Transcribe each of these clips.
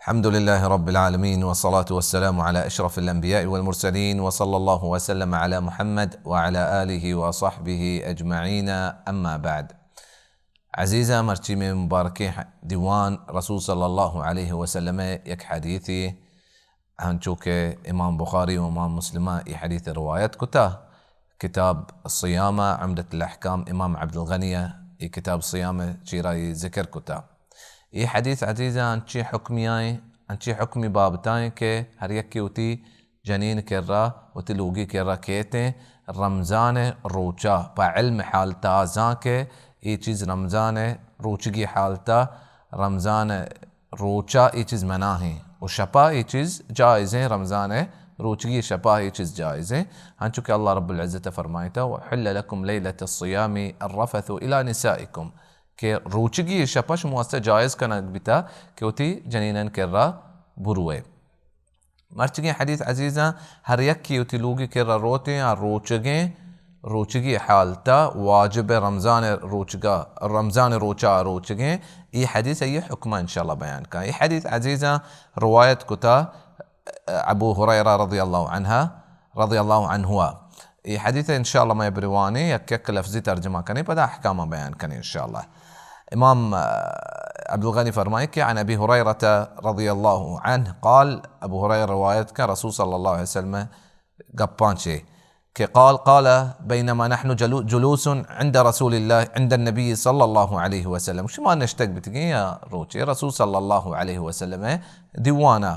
الحمد لله رب العالمين، والصلاة والسلام على أشرف الأنبياء والمرسلين، وصلى الله وسلم على محمد وعلى آله وصحبه أجمعين، أما بعد. عزیزاں، مرچی مئے مبارکیں دیوان رسول صلی اللہ علیہ وسلم ءِ یک حدیثے، ہنچو کہ امام بخاری و امام مسلم ءَ اے حدیث روایت کتا، کتاب صیام، عمدۃ الاحکام، امام عبدالغنی ءَ اے کتاب صیام چیرا اے ذکر کتا۔ اے حدیث عزیزاں انچیں حکمی آئیں، انچیں حکمی بابتائیں کہ ہر یکے وتی جنین کرا، وتی لوگی کرا کیتیں رمضان روچا پہ علم حالتا، زاں کہ اے چیز رمضان روچگی حالتا، رمضان روچا اے چیز مناہیں و شپا اے چیز جائزیں، رمضان روچگی شپا اے چیز جائزیں۔ ہنچو کہ اللہ رب العزت فرمائتا، وحل لکم لیلۃ الصیام الرفث الی نسائکم، کہ روچگی شپا شما واسطہ جائز کنگ بیتا کہ وتی جنینان کرا بروئے۔ مرچگیں حدیث عزیزاں، ہر یکے وتی لوگی کرا روتیں آ روچگیں، روچگی حالتا واجب رمضان روچگا، رمضان روچا روچگیں۔ اے حدیث اے حکمہ انشاءاللہ بیان کن۔ اے حدیث عزیزاں روایت کتا ابو ہریرہ رضی اللہ عنہ، رضی اللہ عنہ۔ اے حدیث انشاءاللہ مئے بروانیں یک یک لفظی ترجمہ کنیں، پدا احکامہ بیان کنیں انشاءاللہ۔ امام، آ، عبدالغنی فرمائے کہ عن ابی ہریرہ رضی اللہ عنہ قال، ابو ہریرہ روایت کن رسول صلی اللہ علیہ وسلم گپاں چے کہ قال، قال بینما نحن جلو-، جلوس عند رسول اللہ، عند النبی صلی اللہ علیہ وسلم، شما نشتگ بتگیں یا روچے رسول صلی اللہ علیہ وسلم دیوانا،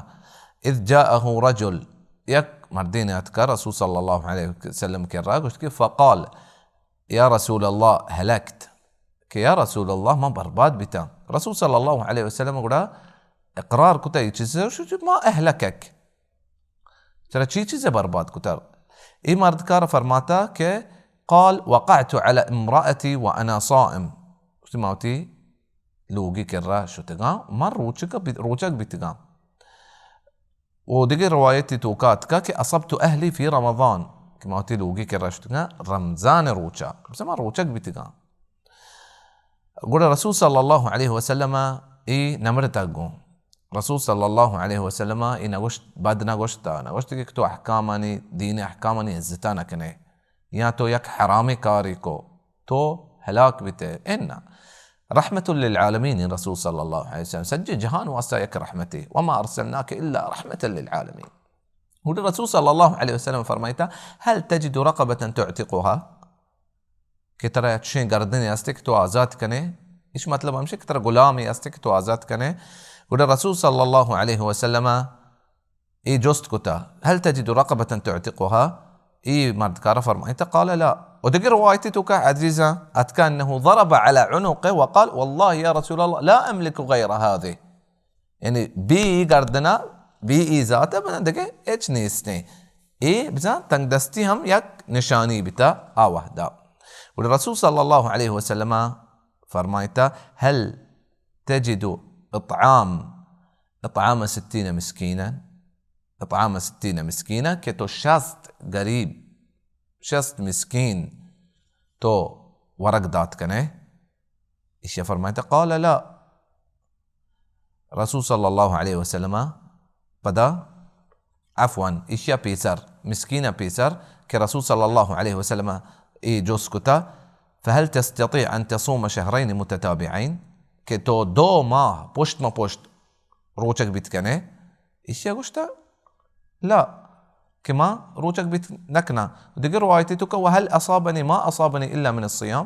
اذ جاءه رجل، یک مردین اتکا رسول صلی اللہ علیہ وسلم کرا، گوشت کہ فقال، یا رسول اللہ، ہلکت، کہ یا رسول اللہ، من برباد بیتاں۔ رسول صلی اللہ علیہ وسلم گڑا اقرار کتا اے چیز، ما اہلکک، ترا چی چیز برباد کتا؟ اے مردکار فرماتا کہ قال وقعت على امرأتي وانا صائم، گوشتی ما وتی لوگی کرا شتگاں، من روچگ بی-، روچگ بیتگاں۔ و دگہ روایتی توکا اتکا کہ اصبت اہلی فی رمضان، کہ ما وتی لوگی کرا شتگاں رمضان روچا، بس ما روچگ بیتگاں۔ گڑا رسول صلی اللہ علیہ وسلم اے نمرتگ گوں۔ رسول صلی اللہ علیہ وسلم اے نگوشت، بد نگوشتا، نگوشت کہ تو احکامانی، دین احکامانی عزتا نکنے، یا تو یک حرامیں کارے کو، تو ہلاک بیتے۔ انا رحمت للعالمین، رسول صلی اللہ علیہ وسلم سجے جہان واسطہ یک رحمتے، وما ارسلناک الا رحمت للعالمین۔ گڑا رسول صلی اللہ علیہ وسلم فرمائتا، هل تجد رقبة تعتقها؟ کہ ترا چشیں گردنے ہستے کہ تو آزات کنے؟ اش مطلب ہمشہ کہ ترا غلامے ہستے کہ تو آزات کنے؟ گڑا رسول صلی اللہ علیہ وسلم اے جست کتا، هل تجد رقبة تعتقها؟ اے مردکارا فرمائتا، قال لا۔ و دگہ روایتی توکا عزیزاں اتکا، انه ضرب على عنقه وقال، والله يا رسول الله لا املك غير هذه۔ یعنی بی ای گردنا، بی ای ذات بنا دگہ ہچ نیستیں۔ اے بزاں تنگ دستی ہم یک نشانی بیتا آ وہدا۔ گڑا رسول صلی اللہ علیہ وسلم فرمائتا، هل تجد اطعام، اطعام ستین مسکینا، اطعام ستین مسکینا، کہ تو شست غریب، شست مسکین تو ورگ دات کنے؟ ایشی فرمائتا، قال لا۔ رسول صلی اللہ علیہ وسلم پدا، عفواً، ایشی پیسر، مسکین پیسر کہ رسول صلی اللہ علیہ وسلم اے جست کتا، فهل تستطيع أن تصوم شهرين متتابعين؟ کہ تو دو ماہ پشت ما پشت روچگ بیت کنے؟ ایشی گوشتا، لا، کہ ما روچگ بیت نکناں۔ دگہ روایتے توکا، وهل أصابني ما أصابني إلا من الصيام؟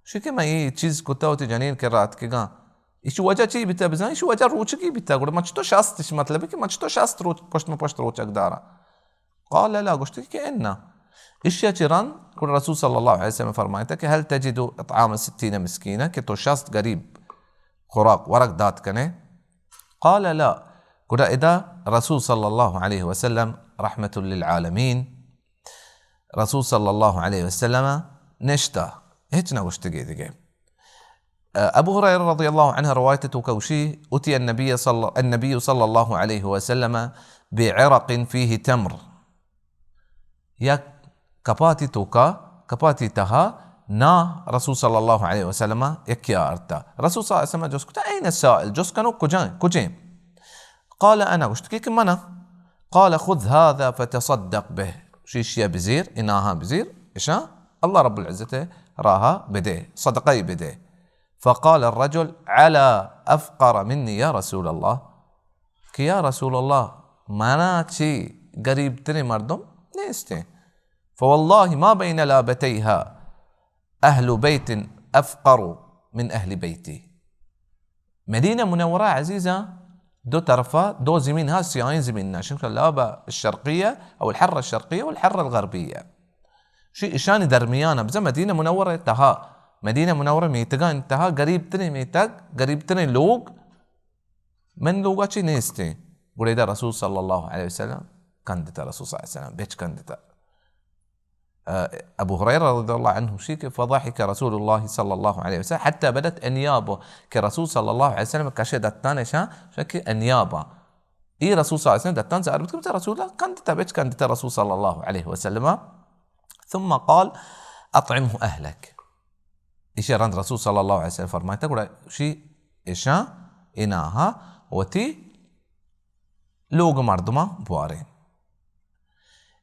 شی کہ من اے چیز کتا وتی جنین کرا اتکگاں۔ ایشی وجہ چی بیتا بزاں؟ ایشی وجہ روچگی بیتا۔ گڑا من چتو شست، ایشی مطلب کہ من چتو شست روچ پشت ما پشت روچگ داراں؟ قال لا، گوشتی کہ انا۔ ایشی چہ رند گڑا رسول صلی اللہ علیہ وسلم فرمائتا کہ هل تجد إطعام ستين مسكينا، کہ تو شست غریب خوراک ورگ دات کنے؟ قال لا۔ گڑا ادا رسول صلی اللہ علیہ وسلم رحمت للعالمین، رسول صلی اللہ علیہ وسلم نشتا، ہچ نہ گوشتگی دگہ۔ ابو ہریرہ رضی اللہ عنہ روایت توکا گوشی، أتي النبي صلى، النبي صلى الله عليه وسلم بعرق فيه تمر۔ یک کپاتی توکا، کپاتی تہا نا رسول صلی اللہ علیہ وسلم یکی آرتا۔ رسول صلی اللہ علیہ وسلم جست کتا، أين السائل؟ جست کنو کجائیں، کجیں؟ قال انا، گوشت کہ، کہ منا۔ قال خذ هذا فتصدق به، شیشیا بزیر، اناہا بزیر، اشاں اللہ رب العزت راہا بدے، صدقہ بدے۔ فقال الرجل على افقر مني يا رسول الله، کہ یا رسول اللہ، منا چی غریب ترین مردم نیستیں۔ فوالله ما بين لابتيها اهل بيت افقر من اهل بيتي۔ مدینہ منورہ عزیزاں، دو طرفا دو زمین ہا، سیاہیں زمین نہ، شنکہ لابا الشرقیہ او الحرہ الشرقیہ او الحرہ الغربیہ۔ شی اشانی درمیان بزاں مدینہ منورہ تہا، مدینہ منورہ میتگان تہا غریب ترین میتگ، غریب ترین لوگ من لوگا چی نیستیں۔ گڑے دا رسول صلی اللہ علیہ وسلم کندتا، رسول صلی اللہ علیہ وسلم بچ کندتا۔ ابو ہریرہ رضی اللہ عنہ شی کہ فضحك رسول الله صلى الله عليه وسلم حتى بدت انيابه، کہ رسول صلی اللہ علیہ وسلم کشے دتان اشاں، شکی انیابا۔ ای رسول صلی اللہ علیہ وسلم دتان زار بوت کہ رسول اللہ کندتا، بچ کندتا رسول صلی اللہ علیہ وسلم۔ ثم قال اطعمه اهلك۔ ایشی رند رسول صلی اللہ علیہ وسلم فرمائتا، گڑا شی اشاں اناہا وتی لوگ مردماں بواریں۔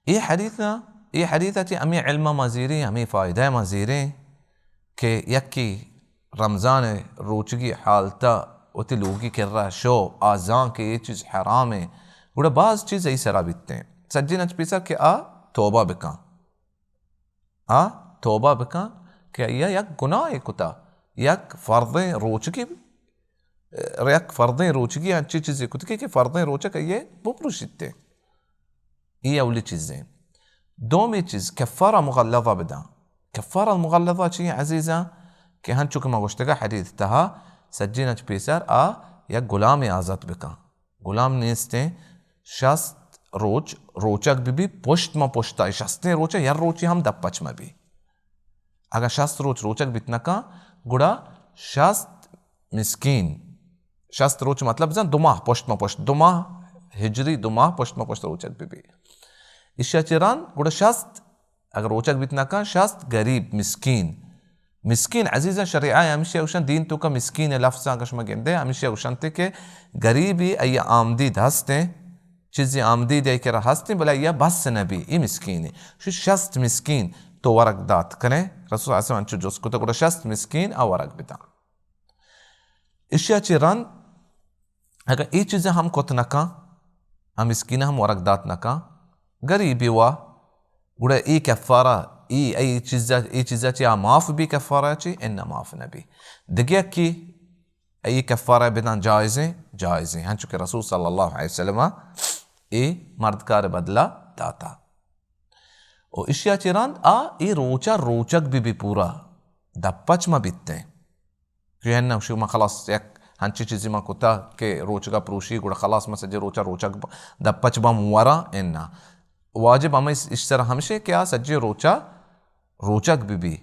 اے حدیث، اے حدیث ء چہ ہمے علم ء ما زیریں، ہمے فائدہ ء ما زیریں کہ یکے رمضان ء روچگی حالت ء وتی لوگی کرا شو، آ زان کہ اے چیز حرام ء، گڑا باز چیز ای سرا بیتیں۔ سجین اچ پیسر کہ آ توبہ بکن۔ آ توبہ بکن کہ آئی ء یک گناہے کتا، یک فرضیں روچگے، یک فرضیں روچگے انچیں چیزے کتگے کہ فرضیں روچگ آئی ء بپروشیت۔ اے اولی چیزیں۔ دومی چیز، کفارہ مغلظہ بداں۔ کفارہ مغلظہ چی عزیزاں؟ کہ ہنچو کہ ما گوشتگا حدیث تہا، سجین اچ پیسر آ یک غلامے آزات بکن۔ غلام نیستیں، شست روچ روچگ بہ بی، پشت ما پشتا، شستیں روچ ء ہر روچی ہم دپ پچ مہ بی۔ اگاں شست روچ روچگ بیت نہ کن، گڑا شست مسکین، شست روچ مطلب بزاں دو ماہ پشت ما پشت، دو ماہ ہجری، دو ماہ پشت ما پشت روچگ بہ بی۔ ایشی ء چہ رند گڑا شست اگر روچگ بیت نہ کن، شست گریب، مسکین۔ مسکین عزیزاں شریعہ ء ہمیشی ء گوشن، دین توکا مسکین ء لفظاں کہ شما گندے، ہمیشی ء گوشنتے کہ گریبی ای آمدید ہستیں، چیزی آمدید ای کرا ہستیں، بلے ای بس نہ بی، ای مسکین۔ شو شست مسکین تو ورگ دات کنے، رسول صلی اللہ علیہ وسلم انچو جست کتا، گڑا شست مسکین آ ورگ بداں۔ اشیا چی رند اگاں اے چیزاں ہم کت نہ کن، آ مسکیناں ہم ورگ دات نہ کن، گریبی وا، گڑا اے کفارہ، اے، اے چیزا، اے چیزا چی آ معاف بی کفارہ چی؟ اناں معاف نہ بی۔ دگہ یکی اے کفارہ بداں جائزیں؟ جائزیں۔ ہنچو کہ رسول صلی اللہ علیہ وسلم اے مردکار بدلہ داتا۔ و اشیا چی رند آ اے روچا روچگ بی بی پورا دپچ مہ بیتیں۔ کہ اناں شما خلاص یک ہنچی چیزی ما کتا کہ روچگا پروشی، گڑا خلاص ما سجے روچا روچگ ب-، دپچ بم ورا اناں۔ واجب ہمیں اس، اس سر ہمشے کہ آ سجے روچا روچگ بی بی۔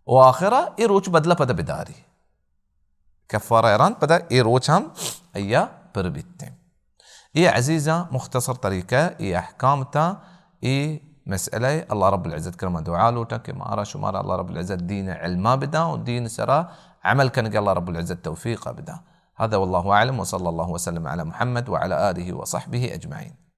و آخرا اے روچ بدلہ پدا بداری۔ کفارہ رند پدا اے روچ ہم ایا پر بیتیں۔ اے عزیزاں مختصر طریقہ، اے احکام تا، اے مسئلہ۔ اللہ رب العزت کرما دعا لوٹاں کہ مارا شمارا اللہ رب العزت دین علما بداں و دین سرا عمل کنگے اللہ رب العزت توفیق بداں۔ هذا والله أعلم وصلى الله وسلم على محمد وعلى آله وصحبه أجمعين۔